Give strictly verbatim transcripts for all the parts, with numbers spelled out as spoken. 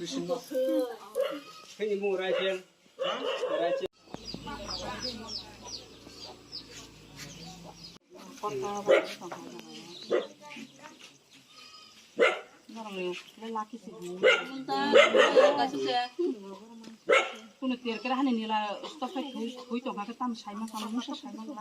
Kuno terkera hani nila stop khai thui thui tong kha tam sai ma kam musa sai ma kam.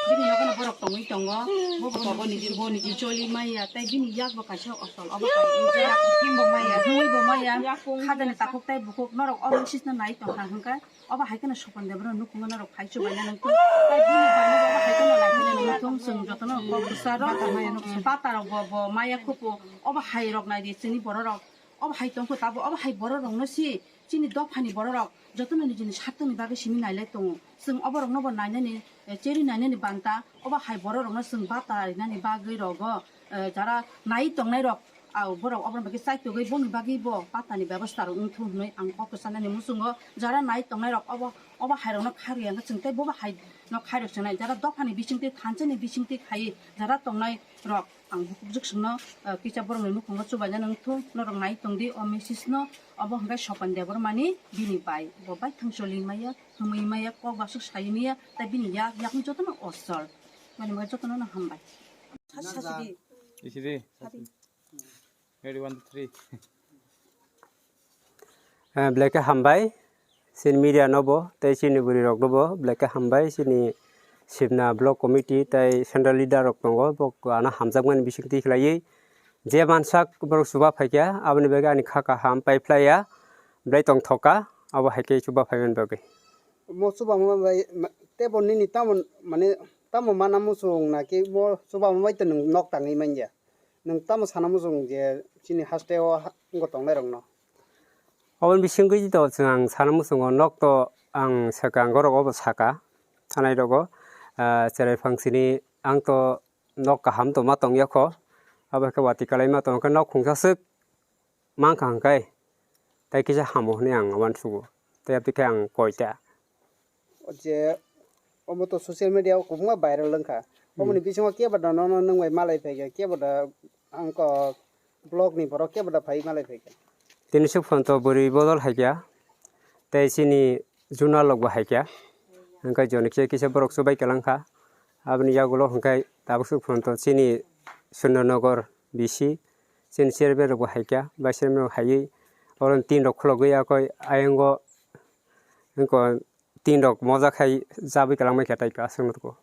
Bini nogo no borok tongwi tongo, bo bo bo niji bo niji choli maya tai bini yak bo kaisa osol obo kai. Yak bo maya. Himwi bo maya. Khajani takhuk tai bukhuk norok obo sisna nai tong kha hwnkha. Obo hai kheno Sopon Debra nukhungo norok phai chubaina nangkuk. Tai bini baino obo hai kheno lai kheno nangkuk. Chwng jotono kok bwsa rok, pata rok bo, bo maya khupu, obo hai rok nai di chini borok rok. Obo hai tongkho tabo, obo hai borok rokno si chini dophani borok rok jotono nijini sartoni bagwi simi nailai tongo. Chwng obo rokno bo nainani, eh, cheri nainani banta, obo hai borok rokno chwng bata rinani bagwi rogo, eh, jara nai tongnai rok. Au, borok oboroni bagwi chaitugwi boni bagwi bo patani bebosta rok wngthung hwnwi ang kok kwchanani muchungo. Jara nai tongnai rok obo, obo hai rokno kharwi ang chwng tei bobo hai no khairok chengnai. Jara dophani bisingtwi thansa ni bisingtwi khai jara tongnai rok ang bukuk jwk swngno, eh, kisa borokni nukhungo chubaina nangthung norok nai tongdi o message no. Obo hwnkhe Sopon Debbarmani bini bai bo bai thangcholi maya hwnwi maya kok basuk sai maya tei bini yak yakni jotono osol mani bagwi jotono no hambai. Sadi. Isidi. Sadi. Ready, one, two, three. Eh, belai khe hambai chini media no bo tei chini bwrwi rok no bo belai khe hambai chini Sibna block committee tei central leader rok tongo bo ano hamjakmani bisingtwi khlaiwi je mansak borok chuba phaikha aboni bagwi ani kha kaham paiphlaiya belai tongthokha abo hai khe chuba phaimani bagwi. Mo chuba ma bai ma- tebo nini tamo mane tamo mana muchung na ki mo chuba ma bai to nwng nok tangwi manya. Nwng tamo sana muchung je chini haste o ha- wngkha tongnai rokno? Aboni bisingtwi to chwng ang sana muchungo nok to ang swkang gorok obo saka thanai rogo, ah, cherai phang sini ang to nok kaham to ma tongya kho, abo khe watwi kalai ma tong khe nok khungsa swk mankha hwnkhe tei kisa hamo hwnwi ang uansugo tei aboni khe ang koi ta. Je omo to social media o kwbangma viral wngkha. Omoni bisingo kebo da nono nwng bai malai phaikha, kebo da angko block ni borok kebo da phai malai phaikha. Tini suk phone to bwrwi bodol haikha tei chini juna lok bo haikha. Hwnkhe joni kisa kisa borok chubai kwlangkha. Aboni yagulo hwnkhe tabuk suk phone to chini Sundar Nagar B C chini chairman rok bo haikha, vice chairman rok haiwi oro tin rok khulogwi akoi ayang o wngkha. Tin rok moja khai jabwi kwlangma khe tei aswk nukgo.